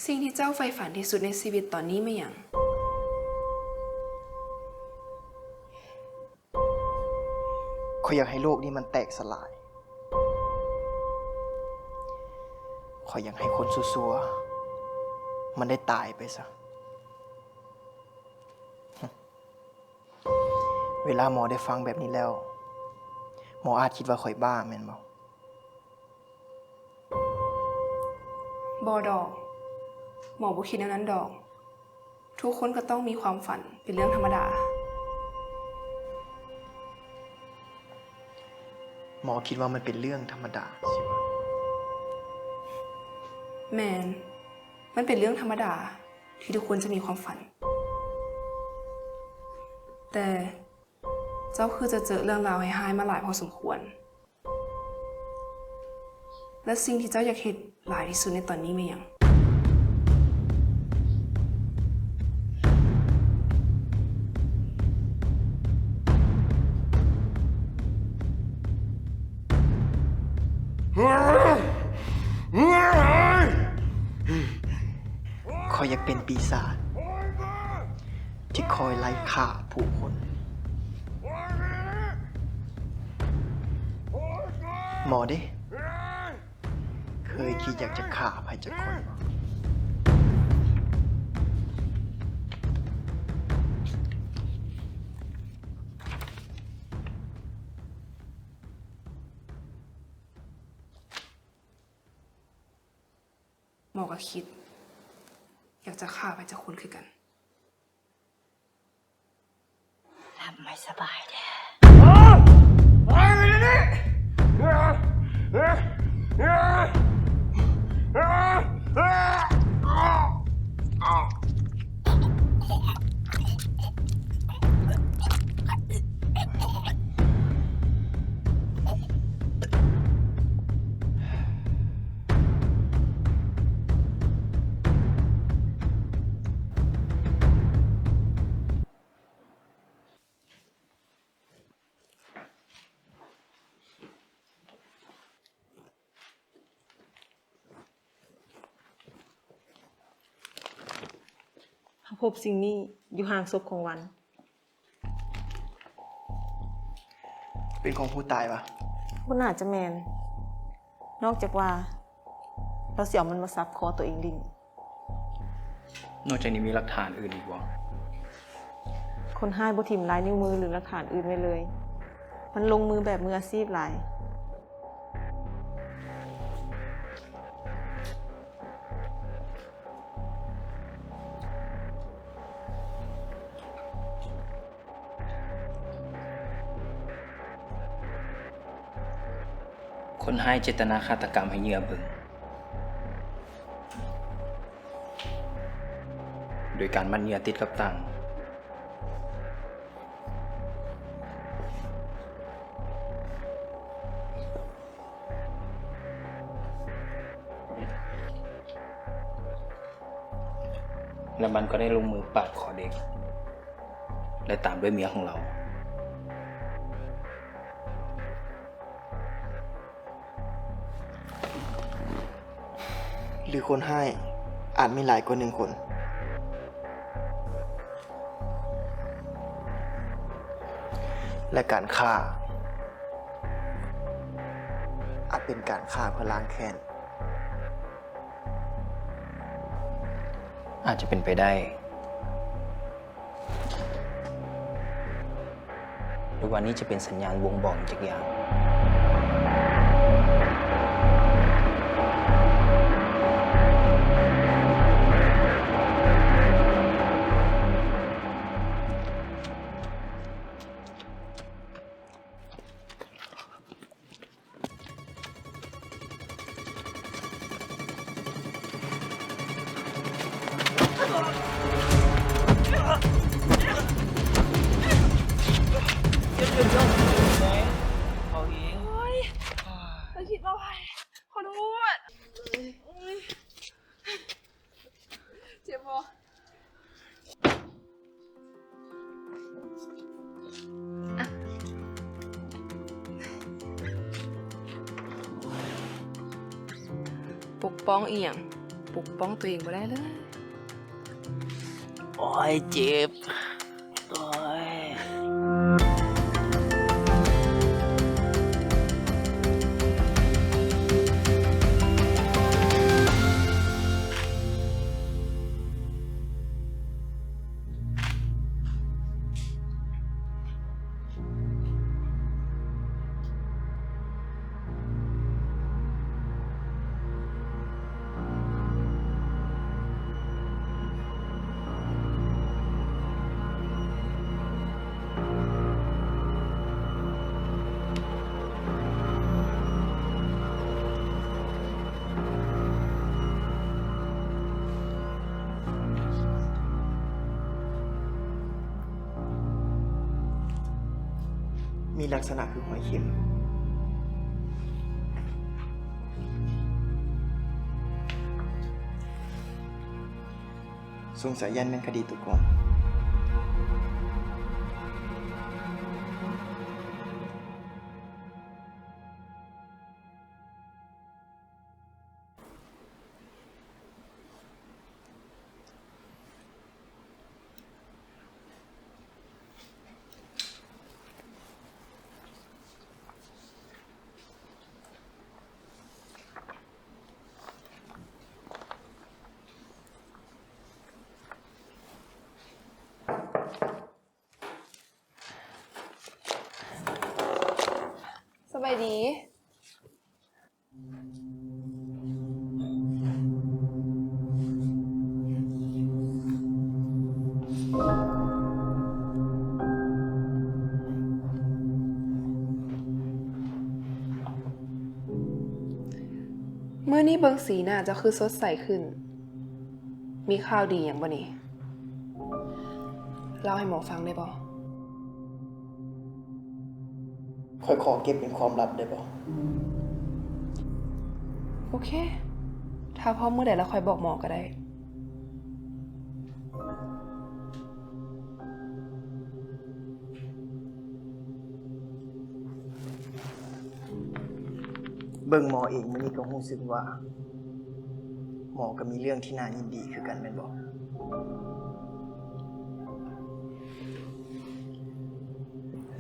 ສິ່ງທີ່ເຈົ້າໃຝ່ຝັນທີ່ສຸດໃນຊີວິດຕອນນີ້ແມ່ນຫຍັງ? ຂ້ອຍຢາກໃຫ້ໂລກນີ້ມັນແຕກສະຫຼາຍ. ຂ້ອຍຢາກໃຫ້ຄົນຊົ່ວໆ ມັນໄດ້ຕາຍໄປຊະ. ເວລາໝໍໄດ້ຟັງແບບນີ້ແລ້ວ, ໝໍອາດຄິດວ່າຂ້ອຍບ້າແມ່ນບໍ່? ບໍ່ດອກ, ໝໍບໍ່ຄິດແນວນັ້ນດອກ. ທຸກຄົນກໍຕ້ອງມີຄວາມຝັນ, ເປັນເລື່ອງທຳມະດາ. ໝໍຄິດວ່າມັນເປັນເລື່ອງທຳມະດາຊິວະ? ແມ່ນ, ມັນເປັນເລື່ອງທຳມະດາທີ່ທຸກຄົນຈະມີຄວາມຝັນ. ແຕ່ເຈົ້າຄືຈະເຈີເລື່ອງລາວຮ້າຍໆມາຫຼາຍພໍສົມຄວນ. ແລະ ສິ່ງທີ່ເຈົ້າຢາກເຮັດຫຼາຍທີ່ສຸດໃນຕອນນີ້ແມ່ນຫຍັງ? ຂ້ອຍຢາກເປັນປີສາດ ທີ່ຄອຍໄລ່ຂ້າຜູ້ຄົນ. ໝໍເດ ເຄີຍຄິດຢາກຈະຂ້າໃຜຈັກຄົນບໍ່? ໝໍກໍຄິດຢາກຈະຂ້າໃຜຈັກຄົນຄືກັນ. ຫຼັບໃຫ້ສະບາຍເດີ້. ເຮົາພົບສິ່ງນີ້ຢູ່ຫ້າງສົບຂອງວັນ. ເປັນຂອງຜູ້ຕາຍຫວາ? ບໍ່ໜ້າຈະແມ່ນ. ນອກຈາກວ່າລາວຊິເອົາມັນມາສັບຄໍຕົວເອງຫຼິ້ນ. ນອກຈາກນີ້ມີຫຼັກຖານອື່ນອີກບໍ່? ຄົນຮ້າຍບໍ່ຖິ້ມລາຍນິ້ວມື ຫຼື ຫຼັກຖານອື່ນໄວ້ເລີຍ. ມັນລົງມືແບບມືອາຊີບຫຼາຍ. ຄົນຮ້າຍເຈດຕະນາຄາດຕະກຳໃຫ້ເຫຍື່ອເບິ່ງ ໂດຍການມັດເຫຍື່ອຕິດກັບຕັ່ງ. ແລະ ມັນກໍໄດ້ລົງມືປາດຄໍເດັກ ແລະ ຕາມດ້ວຍເມຍຂອງລາວ. ຫຼືຄົນຮ້າຍອາດມີຫຼາຍກວ່າໜຶ່ງຄົນ ແລະ ການຂ້າອາດເປັນການຂ້າເພື່ອລ້າງແຄ້ນ. ອາດຈະເປັນໄປໄດ້ ຫຼືວ່ານີ້ຈະເປັນສັນຍານບົ່ງບອກຫຍັງຈັກຢ່າງ? ປົກປ້ອງອີ່ຫຍັງ? ປົກປ້ອງຕົວເອງບໍ່ໄດ້ເລີຍ. ໂອ້ຍ ເຈັບ. ໂອ້ຍ. ມີລັກສະນະຄືຮອຍເຂັມ. ສົງໄສຢ້ານແມ່ນຄະດີຕົວໂກງ. ສະບາຍດີ. ມື້ນີ້ເບິ່ງສີໜ້າເຈົ້າຄືສົດໃສຂຶ້ນ. ມີຂ່າວດີຫຍັງບໍ່ນີ້? ເລົ່າໃຫ້ໝໍຟັງໄດ້ບໍ່? ຂ້ອຍຂໍເກັບເປັນຄວາມລັບໄດ້ບໍ່? ໂອເຄ, ຖ້າພ້ອມມື້ໃດລະຄ່ອຍບອກໝໍກໍໄດ້. ເບິ່ງໝໍເອງມື້ນີ້ກໍຮູ້ສຶກວ່າ ໝໍກໍມີເລື່ອງທີ່ໜ້າຍິນດີຄືກັນແມ່ນບໍ່?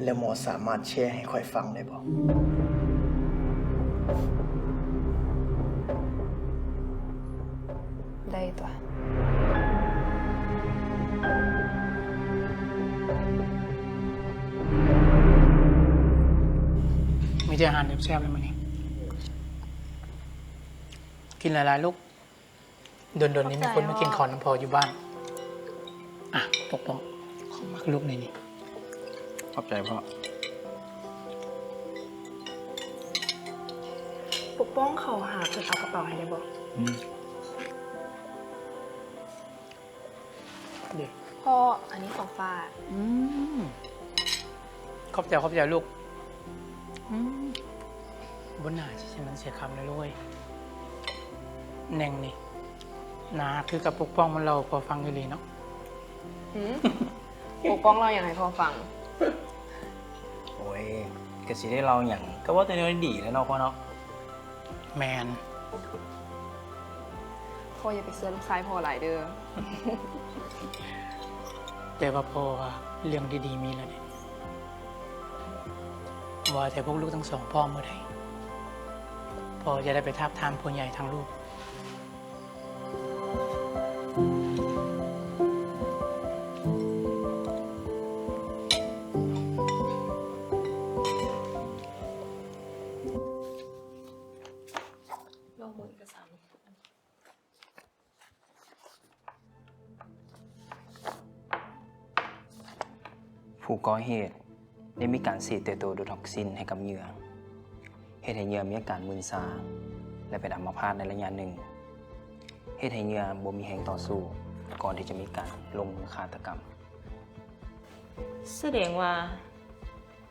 ແລ້ວໝໍສາມາດແຊໃຫ້ຂ້ອຍຟັງໄດ້ບໍ່? ໄດ້ຕົວະ. ມີແຕ່ອາຫານແຊບໆເລີຍມື້ນີ້. ກິນຫຼາຍໆລູກ. ດົນໆນີ້ມີຄົນມາກິນເຂົ້ານຳພໍ່ຢູ່ບ້ານ. ອ່ະ ປົກປ້ອງ ຂໍໝາກລູກໜ່ອຍນີ້. ຂອບໃຈພໍ່. ປົກປ້ອງເຂົ້າຫາເພິ່ນເອົາກະເປົາໃຫ້ໄດ້ບໍ່? ອືມ. ເດ້ ພໍ່ ອັນນີ້ຂອງຝາກ. ອືມ ຂອບໃຈ ຂອບໃຈລູກ. ອືມ ບໍ່ໜ້າຊິແມ່ນເສຍຄຳເລີຍລູກເອີຍ. ແໜ່ງນີ້ໜ້າຄືກັບປົກປ້ອງມັນເລົ່າໃຫ້ພໍ່ຟັງອີ່ຫຼີເນາະ. ຫື ປົກປ້ອງເລົ່າຫຍັງໃຫ້ພໍ່ຟັງ? ໂອ້ຍ ກະຊິໄດ້ເລົ່າຫຍັງ ກະເວົ້າແຕ່ແນວດີໆແຫຼະເນາະພໍ່ເນາະ. ແມ່ນ. ພໍ່ຢ່າໄປເຊື່ອລູກຊາຍພໍ່ຫຼາຍເດີ້. ແຕ່ວ່າພໍ່ວ່າເລື່ອງດີໆມີແລ້ວເດ້. ວ່າແຕ່ພວກລູກທັງສອງພ້ອມເມື່ອໃດ ພໍ່ຈະໄດ້ໄປທາບທາມຜູ້ໃຫຍ່ທາງລູກ. ລອງເບິ່ງເອກະສານ. ຜູ້ກໍ່ເຫດໄດ້ມີການສີດເຕໂຕໂດທອກຊິນໃຫ້ກັບເຫຍື່ອ, ເຮັດໃຫ້ເຫຍື່ອມີອາການມຶນຊາ ແລະ ເປັນອຳມະພາດໃນໄລຍະໜຶ່ງ, ເຮັດໃຫ້ເຫຍື່ອບໍ່ມີແຮງຕໍ່ສູ້ ກ່ອນທີ່ຈະມີການລົງມືຄາດຕະກຳ. ສະແດງວ່າ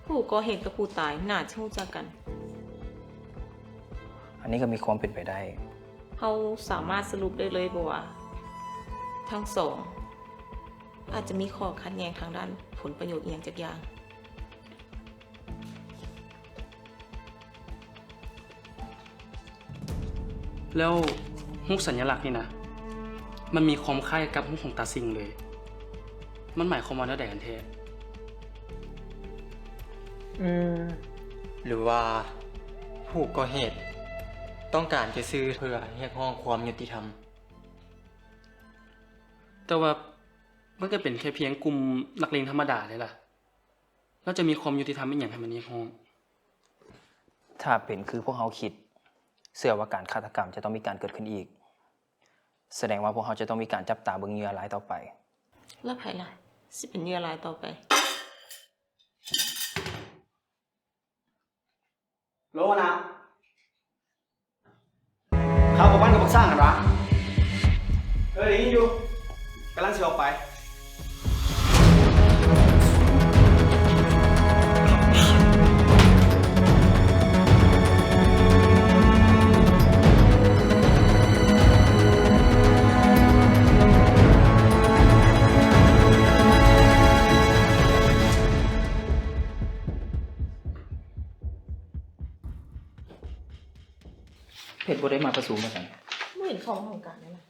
ຜູ້ກໍ່ເຫດກັບຜູ້ຕາຍໜ້າຈະຮູ້ຈັກກັນ. ອັນນີ້ກໍມີຄວາມເປັນໄປໄດ້. ເຮົາສາມາດສະຫຼຸບໄດ້ເລີຍບໍ່ວ່າ ທັງສອງອາດຈະມີຂໍ້ຂັດແຍ່ງທາງດ້ານຜົນປະໂຫຍດອີ່ຫຍັງຈັກຢ່າງ. ແລ້ວ ຮູບສັນຍະລັກນີ້ນະ ມັນມີຄວາມຄ້າຍກັບຮູບຂອງຕາສິງເລີຍ. ມັນໝາຍຄວາມວ່າແນວໃດກັນແທ້? ອືມ ຫຼືວ່າຜູ້ກໍ່ເຫດຕ້ອງການຈະຊື້ເພື່ອຮຽກຮ້ອງຄວາມຍຸຕິທຳ? ແຕ່ວ່າມັນກໍເປັນແຄ່ພຽງກຸ່ມນັກເລງທຳມະດາເດລະ. ລາວຈະມີຄວາມຍຸຕິທຳອີ່ຫຍັງໃຫ້ມັນຮຽກຮ້ອງ? ຖ້າເປັນຄືພວກເຮົາຄິດ, ເຊື່ອວ່າການຄາດຕະກຳຈະຕ້ອງມີການເກີດຂຶ້ນອີກ. ສະແດງວ່າພວກເຮົາຈະຕ້ອງມີການຈັບຕາເບິ່ງເຫຍື່ອລາຍຕໍ່ໄປ. ແລ້ວໃຜລະ ຊິເປັນເຫຍື່ອລາຍຕໍ່ໄປ? ໂລນະ ຂ້າວກັບມັນກັບບັກຊ່າງຫັ້ນຫວາ? ເອີ ໄດ້ຍິນຢູ່ ກຳລັງຊິອອກໄປ. ເພັດບໍ່ໄດ້ມາປະຊຸມວ່າຊັ້ນ? ບໍ່ເຫັນເຂົ້າຫ້ອງການເລີຍນະ.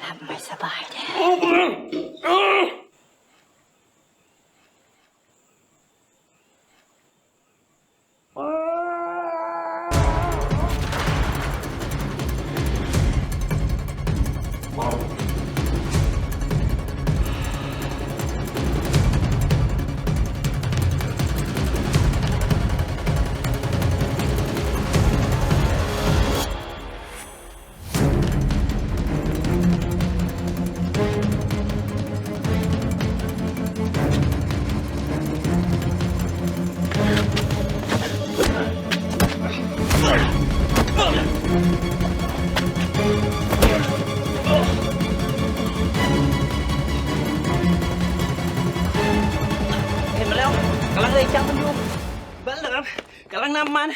ຫຼັບໄມ່ສະບາຍແທ້. ເຫັນມັນແລ້ວ ກຳລັງເອີ່ຍຈັກມັນຢູ່ ເບິ່ງເດີ ກຳລັງນຳມັນ.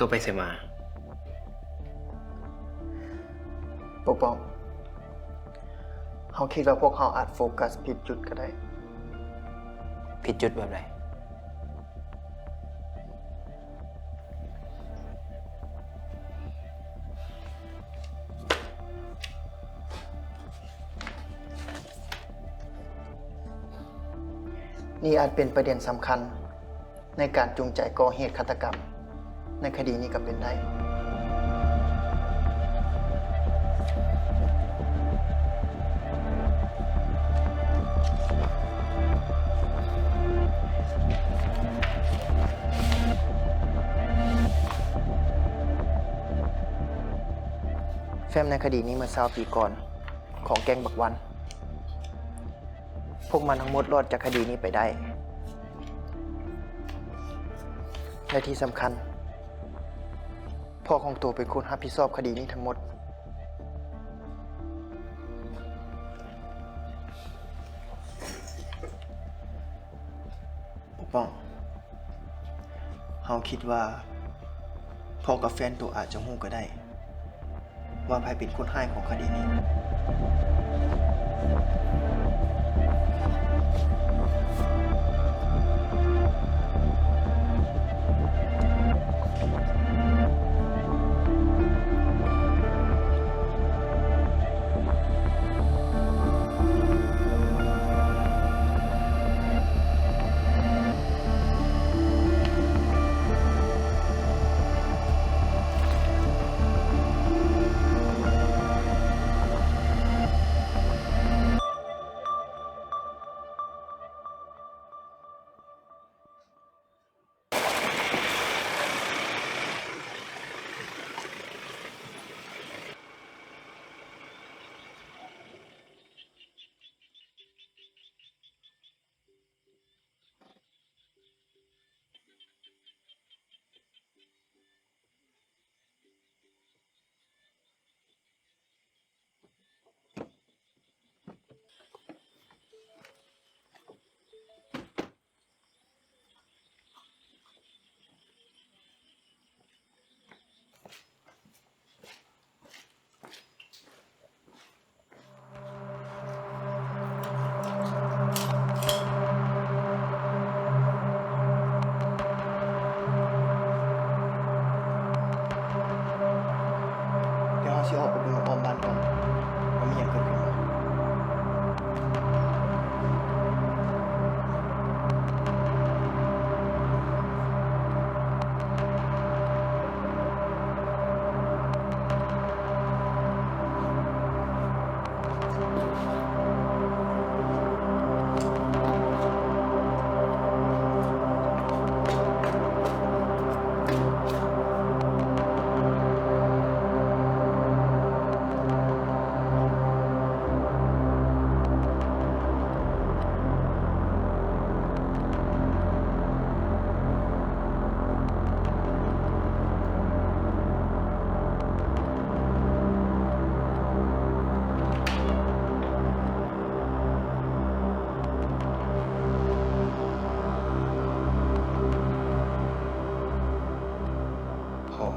ຕົວໄປໃສມາ? ປົກປ້ອງ, ເຮົາຄິດວ່າພວກເຮົາອາດໂຟກັສຜິດຈຸດກໍໄດ້. ຜິດຈຸດແບບໃດ? ນີ້ອາດເປັນປະເດັນສຳຄັນໃນການຈູງໃຈກໍ່ເຫດຄາດຕະກຳໃນຄະດີນີ້ກໍເປັນໄດ້. ແຟ້ມໃນຄະດີນີ້ເມື່ອຊາວປີກ່ອນຂອງແກ້ງບັກວັນ. ພວກມັນທັງໝົດລອດຈາກຄະດີນີ້ໄປໄດ້ ແລະ ທີ່ສຳຄັນ, ພໍ່ຂອງໂຕເປັນຄົນຮັບຜິດຊອບຄະດີນີ້ທັງໝົດ. ປົກປ້ອງ, ເຮົາຄິດວ່າພໍ່ກັບແຟນໂຕອາດຈະຮູ້ກໍໄດ້ ວ່າໃຜເປັນຄົນຮ້າຍຂອງຄະດີນີ້. ດຽວເຮົາຊິອອກໄປເບິ່ງອ້ອມບ້ານກ່ອນ ວ່າມີຫຍັງເກີດຂຶ້ນບໍ່. ພໍ່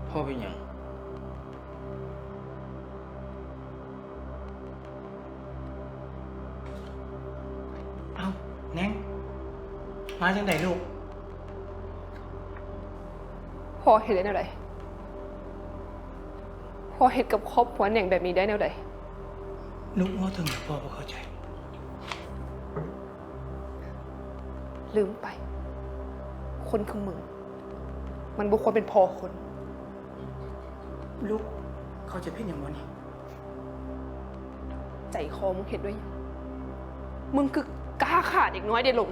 ພໍ່ເປັນຫຍັງ? ອ້າວ ແນງ ມາຈັ່ງໃດລູກ? ພໍ່ເຮັດໄດ້ແນວໃດ? ພໍ່ເຮັດກັບຄອບຄົວແນງແບບນີ້ໄດ້ແນວໃດ? ລູກເວົ້າເຖິງຫຍັງ ພໍ່ບໍ່ເຂົ້າໃຈ. ລືມໄປ, ຄົນຄືມຶງ ມັນບໍ່ຄວນເປັນພໍ່ຄົນ. ລູກເຂົ້າໃຈຜິດຫຍັງບໍ່ນີ້? ໃຈຄໍມຶງເຮັດດ້ວຍຫຍັງ? ມຶງຄືກ້າຂ້າເດັກນ້ອຍໄດ້ລົງ.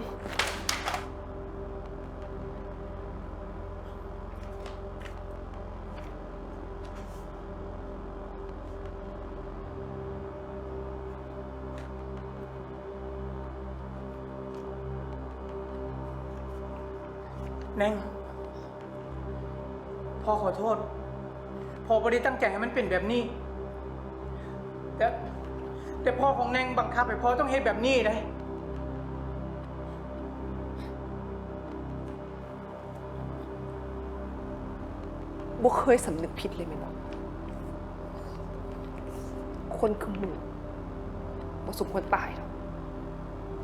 ແນງ ພໍ່ຂໍໂທດ. ພໍ່ບໍ່ໄດ້ຕັ້ງໃຈໃຫ້ມັນເປັນແບບນີ້. ແຕ່ ແຕ່ພໍ່ຂອງແນງບັງຄັບໃຫ້ພໍ່ຕ້ອງເຮັດແບບນີ້ເດ້. ບໍ່ເຄີຍສຳນຶກຜິດເລີຍແມ່ນບໍ່? ຄົນຄືມຶງບໍ່ສົມຄວນຕາຍດອກ.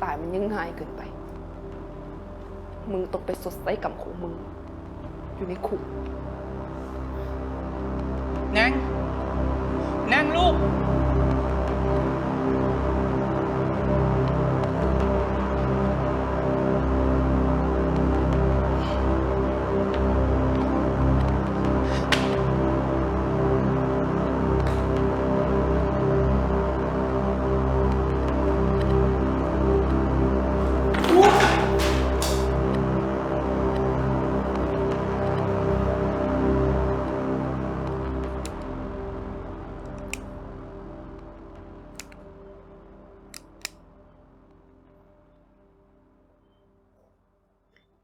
ຕາຍມັນຍັງງ່າຍເກີນໄປ. ມຶງຕ້ອງໄປຊົດໃຊ້ກຳຂອງມຶງຢູ່ໃນຄຸກ. ແນງ! ແນງ ລູກ!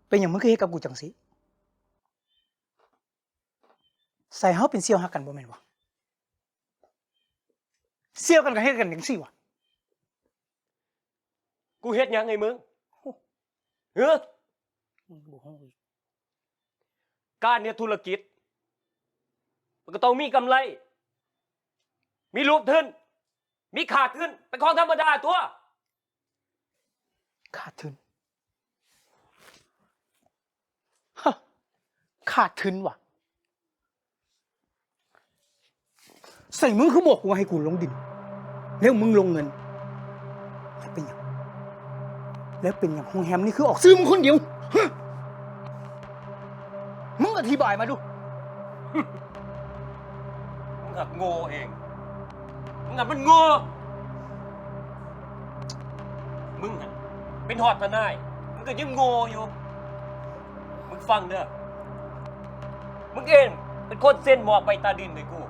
ເປັນຫຍັງມຶງຄືເຮັດກັບກູຈັ່ງຊີ້? ໃສ່ເຮົາເປັນສ່ຽວຮັກກັນບໍ່ແມ່ນຫວາ? ສ່ຽວກັນກໍເຮັດກັນຈັ່ງຊີ້ຫວາ? ກູເຮັດຫຍັງໃຫ້ມຶງ? ເອີ ມຶງບໍ່ຮູ້ອີກ. ການເຮັດທຸລະກິດ ມັນກໍຕ້ອງມີກຳໄລ ມີລູບທຶນ ມີຂາດທຶນ ເປັນຂອງທຳມະດາຕົວະ. ຂາດທຶນ? ຮະ! ຂາດທຶນຫວາ? ໃສ່ມຶງຄືບອກກູວ່າໃຫ້ກູລົງດິນ ແລ້ວມຶງລົງເງິນ ແລ້ວເປັນຫຍັງ? ແລ້ວເປັນຫຍັງໂຮງແຮມນີ້ຄືອອກຊື່ມຶງຄົນດຽວ? ຮະ! ມຶງອະທິບາຍມາດູ. ມຶງຫາກໂງ່ເອງ. ມຶງຫັ້ນມັນໂງ່. ມຶງຫັ້ນເປັນຮອດທະນາຍ ມຶງກໍຍັງໂງ່ຢູ່. ມຶງຟັງເດີ ມຶງເອງເປັນຄົນເຊັນມອບໃບຕາດິນໃຫ້ກູ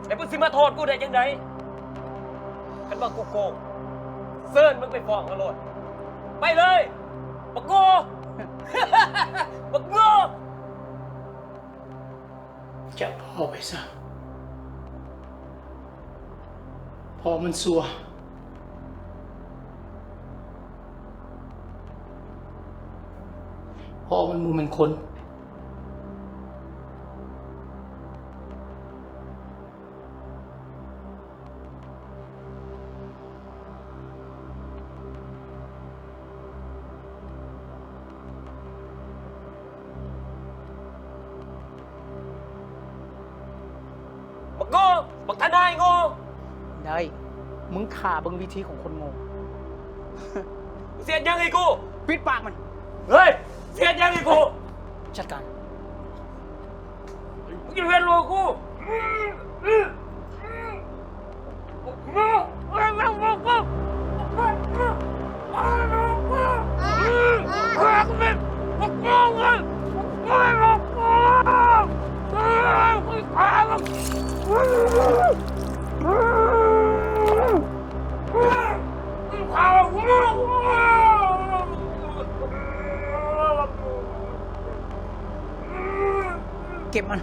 ແລ້ວມຶງຊິມາໂທດກູໄດ້ຈັ່ງໃດ? ຄັນວ່າກູໂກງ ເຊີນມຶງໄປຟ້ອງເອົາໂລດ. ໄປເລີຍ ບັກໂງ່ ບັກໂງ່. ຈັບພໍ່ໄປຊະ ພໍ່ມັນຊົ່ວ ພໍ່ມັນບໍ່ແມ່ນຄົນ. ບັກໂງ່ ບັກທະນາຍໂງ່. ໄດ້ ມຶງຖ້າເບິ່ງວິທີຂອງຄົນໂງ່. ເສຍຫຍັງອີກກູ? ປິດປາກມັນ. ເຮີ້ຍ ເສຍຫຍັງອີກກູ? ຈັດການ. ເກັບມັນ.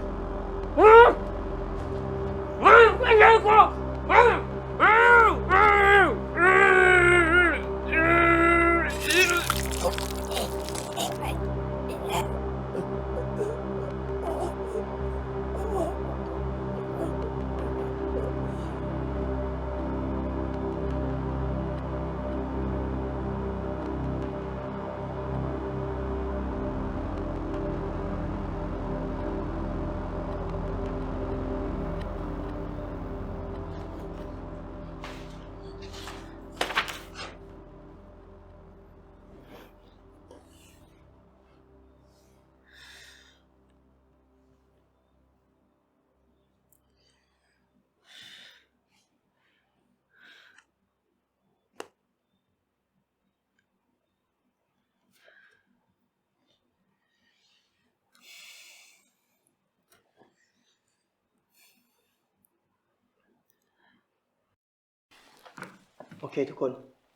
ໂອເຄທຸກຄົນ,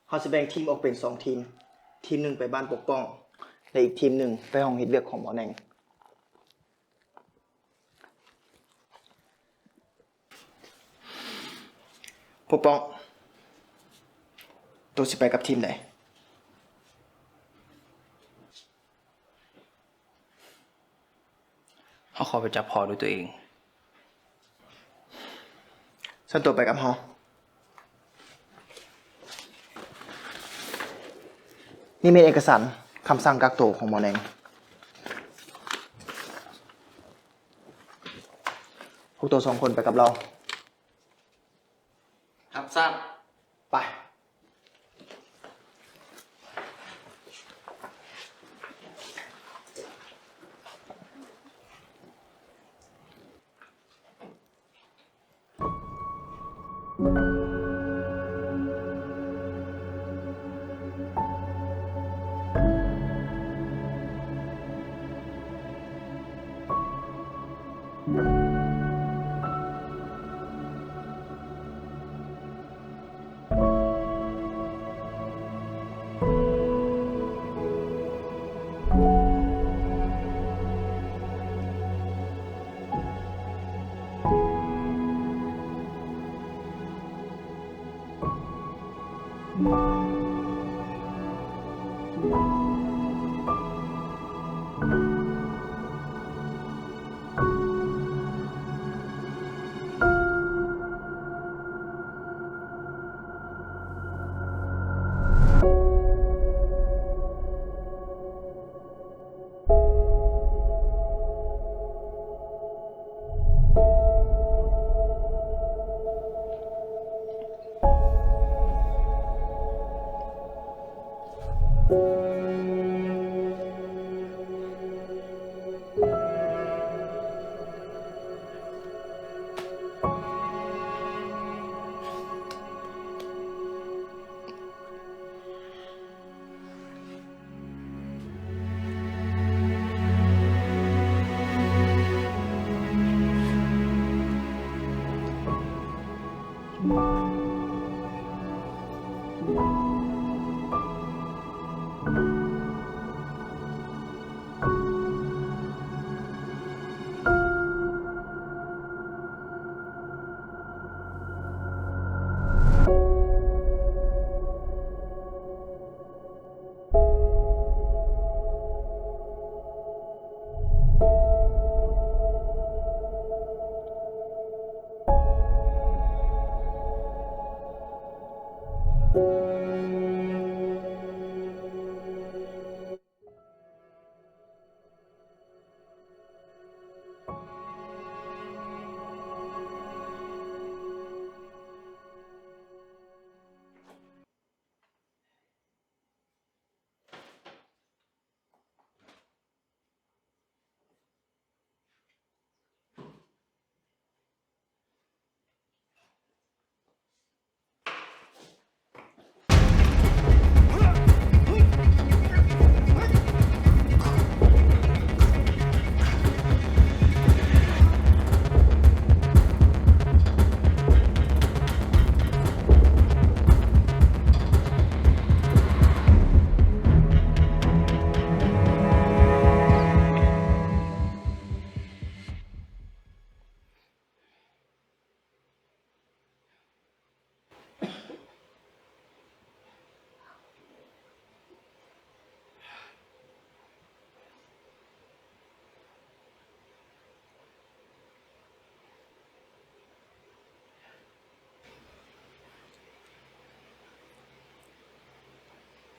ເຮົາຊິແບ່ງທີມອອກເປັນສອງທີມ, ທີມໜຶ່ງໄປບ້ານປົກປ້ອງ ແລະ ອີກທີມໜຶ່ງໄປຫ້ອງເຮັດວຽກຂອງໝໍແໜ່ງ. ປົກປ້ອງ, ໂຕຊິໄປກັບທີມໃດ? ເຮົ ຂໍໄປຈັບພໍ່ດ້ວຍຕົວເອງ. ເຊີນໂຕໄປກັບເຮົາ. ນີ້ແມ່ນເອກະສານຄຳສັ່ງກັກໂຕຂອງໝໍແນງ. ພວກໂຕສອງຄົນໄປກັບລາວ. ຮັບຊາບ. ໄປ.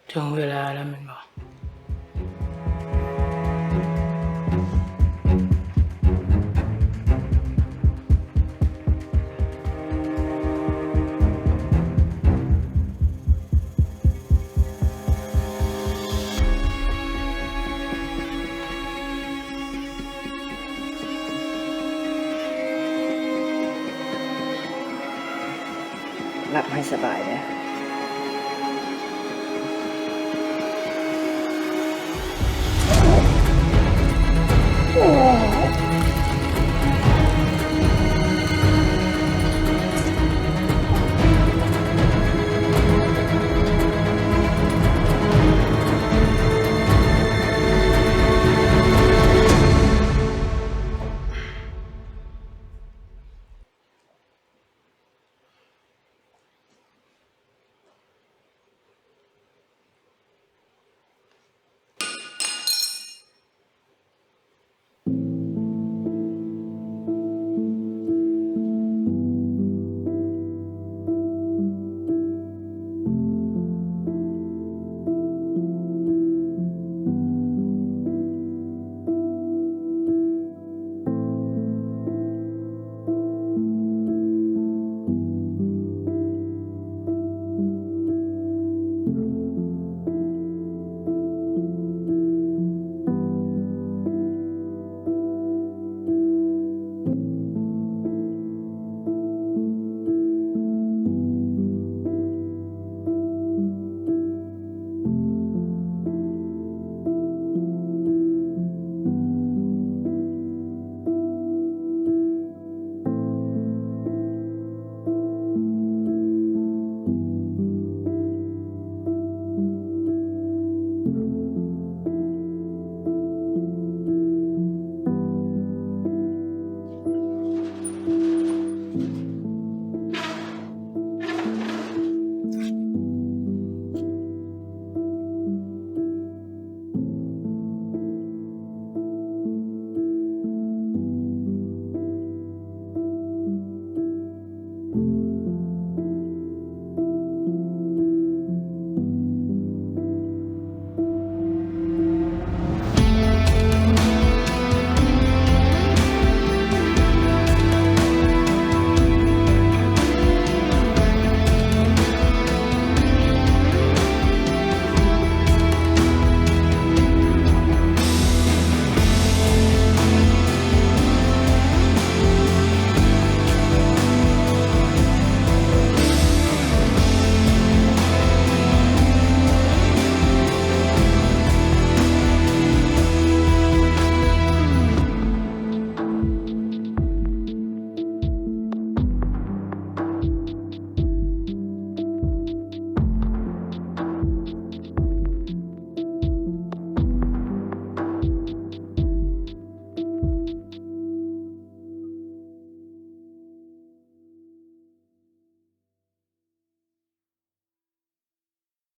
ເຖິງເວລາແລ້ວແມ່ນບໍ່? ຫຼັບໃຫ້ສະບາຍເດີ້.